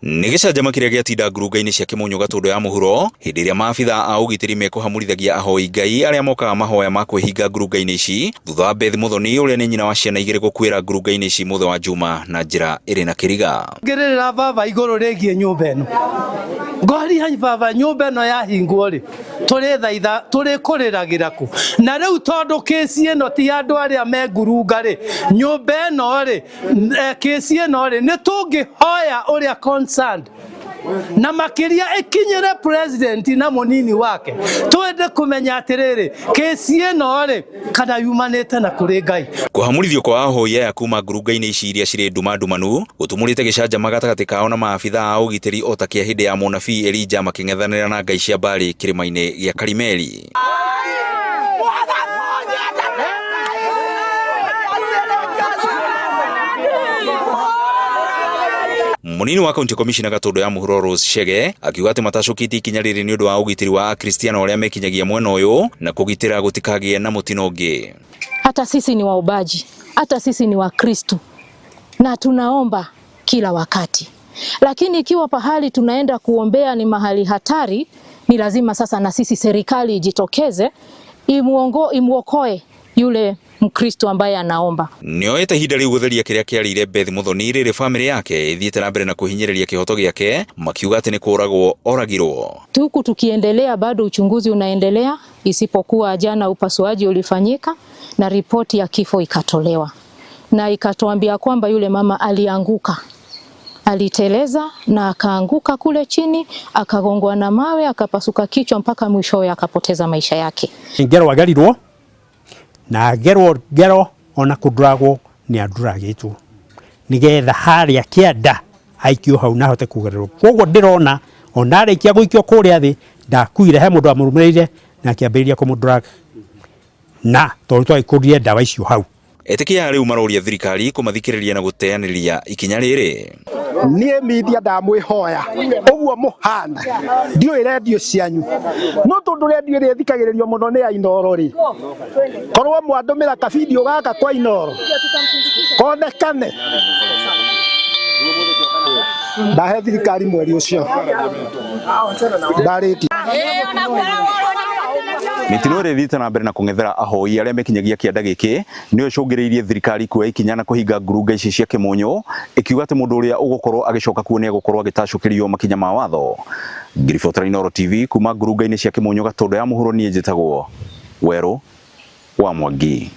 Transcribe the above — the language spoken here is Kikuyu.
Nĩ gĩcanjama kĩrĩa gĩatinda ngurunga-inĩ cia Kĩmũnyũ Gatũndũ ya mũhuro hĩndĩ ĩrĩa maabitha a ũgitĩri mekũhamũrithagia ahoi Ngai arĩa mokaga mahoya ma kwĩhinga ngurunga-inĩ ici thutha wa Beth Muthoni ũrĩa nĩ nyina wa ciana igĩrĩ gũkuĩra ngurunga-inĩ ici mũthĩ wa Juma na njĩra ĩrĩ na kĩriga. Ngĩrĩrĩra baba igũrũ rĩgiĩ nyũmba ĩno, ngoria baba nyũmba ĩno yahingwo rĩ, tũrĩthaitha tũrĩkũrĩragĩra kũ? Na rĩu tondũ kĩci ĩno ti andũ arĩa me ngurunga rĩ, nyũmba ĩno rĩ, kĩci ĩno rĩ, nĩ tũngĩhoya ũrĩa concerned na makĩria ĩkinyĩre president na mũnini wake, twende kũmenya atĩrĩrĩ, kĩci ĩno rĩ, kana yumanĩte na kũrĩ Ngai. Kũhamũrithio kwa ahoi aya kuma ngurunga-inĩ ici iria cirĩ nduma ndumanu gũtumũrĩte gĩcanjama gatagatĩ kao na maabitha a ũgitĩri o ta kĩa hĩndĩ ya mũnabii Elija makĩng'ethanĩra na ngai cia Baali kĩrĩma-inĩ gĩa Karimeli. Munini wa County Commissioner Gatũndũ ya Mũhuro Rose Chege akiuga atĩ matacũkĩtie ikinya rĩrĩ nĩ ũndũ wa ũgitĩri wa Akristiano arĩa mekinyagia mwena ũyũ na kũgitĩra gũtikagĩe na mũtino ũngĩ. Hata sisi ni waombaji, hata sisi ni Wakristu na tunaomba kila wakati, lakini ikiwa pahali tunaenda kuombea ni mahali hatari, ni lazima sasa na sisi serikali ijitokeze imuokoe yule Mkristo ambaye anaomba. Nĩoete ihinda rĩu gũtheria kĩrĩa kĩarĩire Beth Muthoni rĩrĩ famĩlĩ yake ĩthiĩte na mbere na kũhinyĩrĩria kĩhoto gĩake makiuga atĩ nĩ kũragwo oragirwo. Huku tukiendelea bado uchunguzi unaendelea, isipokuwa jana upasuaji ulifanyika na ripoti ya kifo ikatolewa na ikatuambia kwamba yule mama alianguka, aliteleza na akaanguka kule chini, akagongwa na mawe, akapasuka kichwa mpaka mwishowe akapoteza maisha yake. Ngero agerirwo na agerwo ngero ona kũnduragwo nĩ anduragĩtwo nĩgetha harĩa kĩanda aikio hau na ahote kugererwo. Koguo ndĩrona ona arĩkia gũikio kũrĩa thĩ ndakuire, he mũndũ wamũrũmĩrĩire na akĩambĩrĩria kũmũnduraga na tondũ twagĩkũrire ndawa icio hau. Etĩkia rĩu maroria thirikari kũmathikĩrĩria na gũteanĩria ikinya rĩrĩ. Niĩ media ndamwĩhoya ũguo mũhana ndiũĩ redio cianyu no tondũ redio ĩrĩa ĩthikagĩrĩrio mũno nĩ ya Inooro rĩ, korwo mwandũmĩra kabidio gaka kwa Inooro konekane ndahe thirikari mweri ũcio ndarĩkia. Mĩtino ĩrĩa ĩthiĩte na mbere na kũng'ethera ahoi arĩa mekinyagia kĩanda gĩkĩ nĩyo ĩcũngĩrĩirie thirikari kuoya ikinya na kũhinga ngurunga ici cia Kĩmũnyũ ĩkiuga atĩ mũndũ ũrĩa ũgũkorwo agĩcoka kuo nĩ egũkorwo agĩtacũkĩrio makinya ma watho. Ngĩribotera Inooro TV kuma ngurunga-inĩ cia Kĩmũnyũ Gatũndũ ya mũhuro, niĩ njĩtagwo Werũ wa Mwangi.